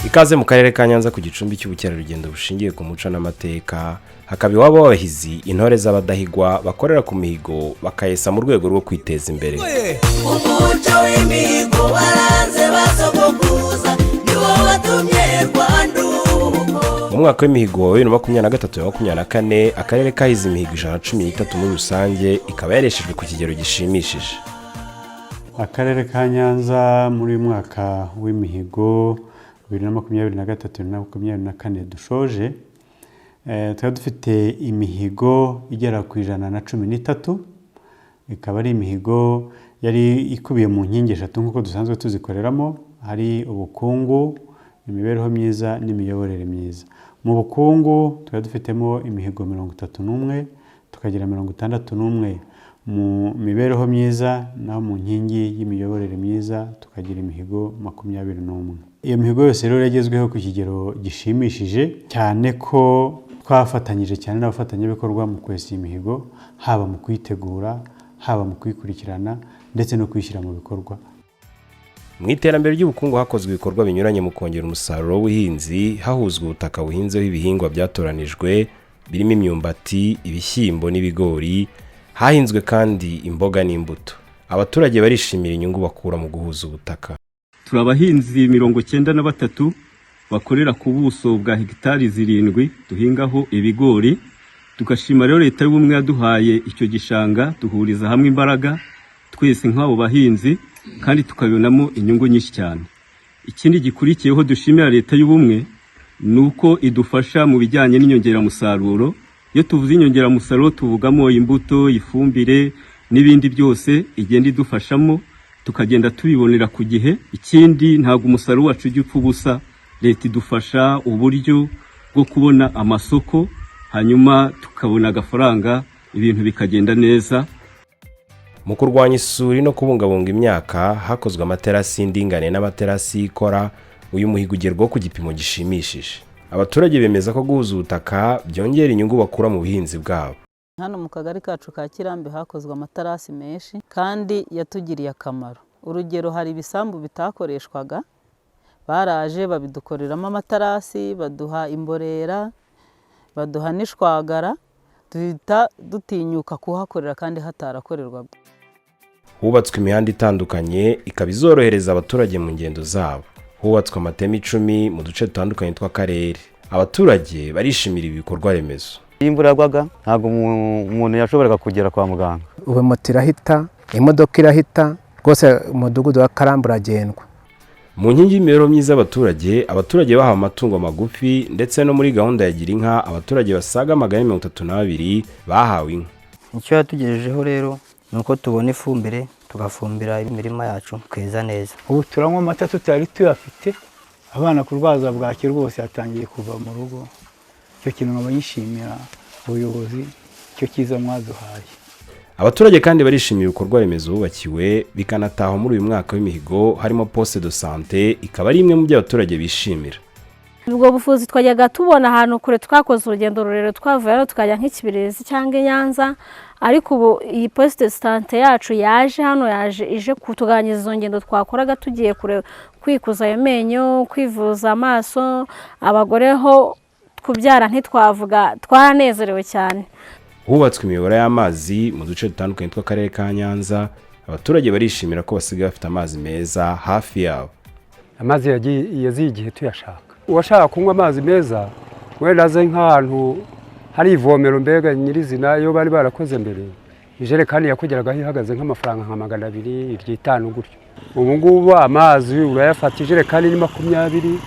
Ikaze mu Karere ka Nyanza, ku gicumbi cy'ubukerarugendo bushingiye ku muco n'amateka, hakaba iwabo w'abahizi, intore z'abadahigwa bakorera ku mihigo bakayesa mu rwego rwo kwiteza imbere. Umuco w'imihigo waranze basogokuza, niwo watumye Rwanda ubu. Mu mwaka w'imihigo wa 2023 24, akarere kahize imihigo 113 muri rusange, ikaba yareshejwe ku kigero gishimishije. Akarere ka Nyanza muri uyu mwaka w'imihigo 2023 2024 dushoje, tukaba dufite imihigo igera ku 113, ikaba ari imihigo yari ikubiye mu nkingi eshatu nk'uko dusanzwe tuzikoreramo: hari ubukungu, imibereho myiza n'imiyoborere myiza. Mu bukungu tukaba dufitemo imihigo 31, tukagira 61 mu mibereho myiza, naho mu nkingi y'imiyoborere myiza tukagira imihigo 21. Iyo mihigo yose rero yagezweho ku kigero gishimishije cyane, ko twafatanyije cyane n'abafatanyabikorwa mu kwesa iyi mihigo, haba mu kuyitegura, haba mu kuyikurikirana ndetse no kuyishyira mu bikorwa. Mu iterambere ry'ubukungu hakozwe ibikorwa binyuranye mu kongera umusaruro w'ubuhinzi, hahuzwa ubutaka buhinzeho ibihingwa byatoranijwe birimo imyumbati, ibishyimbo n'ibigori. Hahinzwe kandi imboga n'imbuto. Abaturage barishimira inyungu bakura mu guhuza ubutaka. Turi abahinzi 93 bakorera ku buso bwa hegitari 7 duhingaho ibigori. Tugashima rero Leta y'Ubumwe yaduhaye icyo gishanga, duhuriza hamwe imbaraga twese nk'abo bahinzi, kandi tukabibonamo inyungu nyinshi cyane. Ikindi gikurikiyeho dushimira Leta y'Ubumwe ni uko idufasha mu bijyanye n'inyongeramusaruro. Iyo tuvuze inyongeramusaruro tuvugamo imbuto, ifumbire n'ibindi byose igenda idufashamo, tukagenda tubibonera ku gihe. Ikindi, ntabwo umusaruro wacu ujya upfa ubusa. Leta idufasha uburyo bwo kubona amasoko, hanyuma tukabona agafaranga, ibintu bikagenda neza. Mu kurwanya isuri no kubungabunga imyaka hakozwe amaterasi y'indinganire n'amaterasi y'ikora. Uyu muhigo ugerwaho ku gipimo gishimishije. Abaturage bemeza ko guhuza ubutaka byongera inyungu bakura mu buhinzi bwabo. Hano mu kagari kacu ka Kirambi hakozwe amaterasi menshi kandi yatugiriye akamaro. Urugero, hari ibisambu bitakoreshwaga, baraje babidukoreramo amaterasi, baduha imborera, baduha n'ishwagara, duhita dutinyuka kuhakorera kandi hatarakorerwaga. Hubatswe imihanda itandukanye, ikaba izorohereza abaturage mu ngendo zabo. Hubatswe amateme 10 mu duce dutandukanye tw'akarere. Abaturage barishimira ibi bikorwa remezo. Iyo imvura yagwaga ntabwo umuntu yashoboraga kugera kwa muganga. Ubu moto irahita, imodoka irahita rwose, umudugudu wa Karambi uragendwa. Mu nkingi y'imibereho myiza y'abaturage, abaturage bahawe amatungo magufi, ndetse no muri gahunda ya Gira Inka abaturage basaga 432 bahawe inka. Icyo yatugejejeho rero ni uko tubona ifumbire, tugafumbira imirima yacu tukeza neza. Ubu turanywa amata tutari tuyafite. Abana kurwaza bwaki rwose yatangiye kuva mu rugo. Icyo kintu nkaba nyishimira ubuyobozi, icyo cyiza mwaduhaye. Abaturage kandi barishimira ibikorwa remezo bubakiwe bikanatahwa muri uyu mwaka w'imihigo, harimo poste de santé, ikaba ari imwe mu byo abaturage bishimira. Ubwo buvuzi twajyaga tubona ahantu kure, twakoze urugendo rurerure twavuye hano tukajya nk'Ikibirizi cyangwa i Nyanza, ariko ubu iyi poste de santé yacu yaje hano, yaje ije kutugabanyiriza izo ngendo twakoraga tugiye kure kwikuza ayo menyo, kwivuza amaso, abagore ho kubyara ntitwavuga. Twaranezerewe cyane. Hubatswe imiyoboro y'amazi mu duce dutandukanye tw'akarere ka Nyanza. Abaturage barishimira ko basigaye bafite amazi meza hafi yabo. Amazi yaziye igihe tuyashaka. Uwashaka kunywa amazi meza wenda aze nk'ahantu hari ivomero, mbega nyirizina iyo bari barakoze mbere, ijerekani yakugeragaho ihagaze nk'amafaranga nka 200, iry'itanu gutyo. Ubu ngubu amazi urayafata, ijerekani ni 20,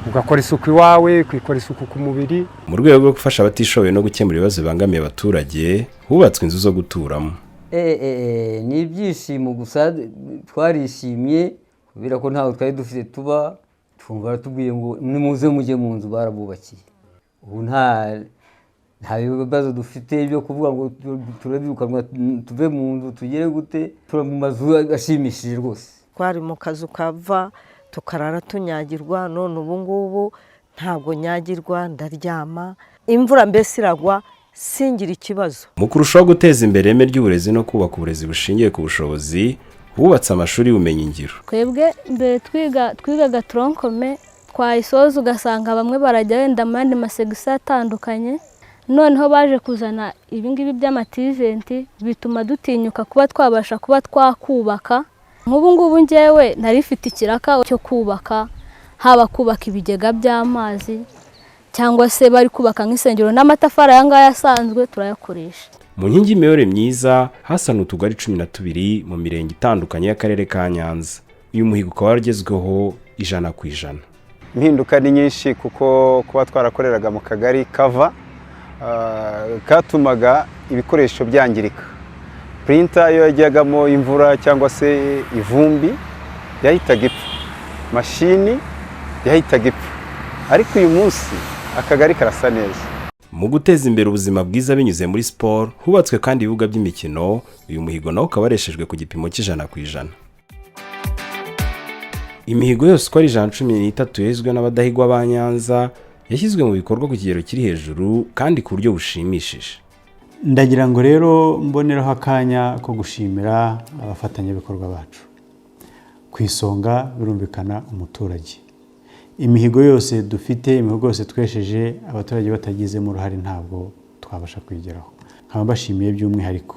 ugakora isuku iwawe, ukikora isuku ku mubiri. Mu rwego rwo gufasha abatishoboye no gukemura ibibazo bibangamiye abaturage, hubatswe inzu zo guturamo. Ni ibyishimo gusa, twarishimye kubera ko ntabwo twari dufite tuba, twumva baratubwiye ngo nimuze mujye mu nzu, barabubakiye. Ubu nta bibazo dufite byo kuvuga ngo turabirukanwa tuve mu nzu tugere gute, turi mu mazu ashimishije rwose. Twari mu kazu kava tukarara tunyagirwa, none ubu ngubu ntabwo nyagirwa, ndaryama, imvura mbese iragwa singira ikibazo. Mu kurushaho guteza imbere ireme ry'uburezi no kubaka uburezi bushingiye ku bushobozi. Hubatse amashuri y'ubumenyingiro. Twebwe mbere twigaga tronc commun, twayisoza ugasanga bamwe barajya wenda mu yandi masegisi atandukanye. Noneho baje kuzana ibingibi by'ama TVET, bituma dutinyuka kuba twabasha kuba twakubaka. Nk'ubu ngubu njyewe nari mfite ikiraka cyo kubaka, haba kubaka ibigega by'amazi cyangwa se bari kubaka nk'insengero, n'amatafari aya ngaya asanzwe turayakoresha. Mu nkingi y'imiyoborere myiza, hasanwe utugari 12 mu mirenge itandukanye y'akarere ka Nyanza. Uyu muhigo ukaba waragezweho 100%. Impinduka ni nyinshi, kuko kuba twarakoreraga mu kagari kava katumaga ibikoresho byangirika. Printer iyo yajyagamo imvura cyangwa se ivumbi yahitaga ipfa, mashini yahitaga ipfa, ariko uyu munsi akagari karasa neza. Mu guteza imbere ubuzima bwiza binyuze muri siporo, hubatswe kandi ibibuga by'imikino. Uyu muhigo nawo ukaba wareshejwe ku gipimo cy'100%. Imihigo yose uko ari 113 yahizwe n'abadahigwa ba Nyanza yashyizwe mu bikorwa ku kigero kiri hejuru kandi ku buryo bushimishije. Ndagira ngo rero mboneraho akanya ko gushimira abafatanyabikorwa bacu. Ku isonga birumvikana umuturage. Imihigo yose dufite, imihigo yose twesheje, abaturage batagizemo uruhare ntabwo twabasha kuyigeraho. Nkaba mbashimiye by'umwihariko,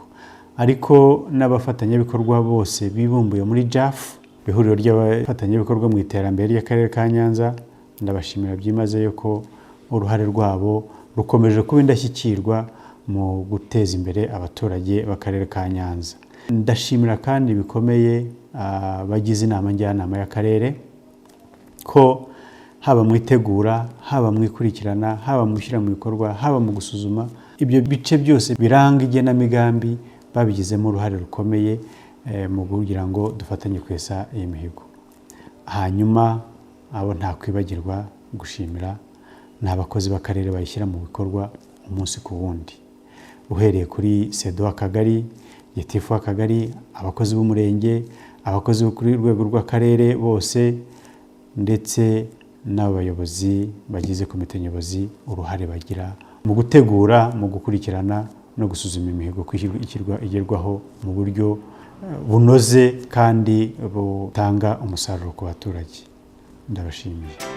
ariko n'abafatanyabikorwa bose bibumbuye muri JAF, ihuriro ry'abafatanyabikorwa mu iterambere ry'akarere ka Nyanza. Ndabashimira byimazeyo ko uruhare rwabo rukomeje kuba indashyikirwa mu guteza imbere abaturage b'akarere ka Nyanza. Ndashimira kandi bikomeye abagize inama njyanama y'akarere, ko haba mu itegura, haba mu ikurikirana, haba mu gushyira mu bikorwa, haba mu gusuzuma, ibyo bice byose biranga igenamigambi babigizemo uruhare rukomeye mu kugira ngo dufatanye kwesa iyi mihigo. Hanyuma abo ntakwibagirwa gushimira ni abakozi b'akarere bayishyira mu bikorwa umunsi ku wundi, uhereye kuri SEDO w'akagari, gitifu w'akagari, abakozi b'umurenge, abakozi bo kuri rwego rw'akarere bose, ndetse n'abayobozi bagize komite nyobozi, uruhare bagira mu gutegura, mu gukurikirana no gusuzuma imihigo ko igerwaho mu buryo bunoze kandi butanga umusaruro ku baturage. Ndabashimiye.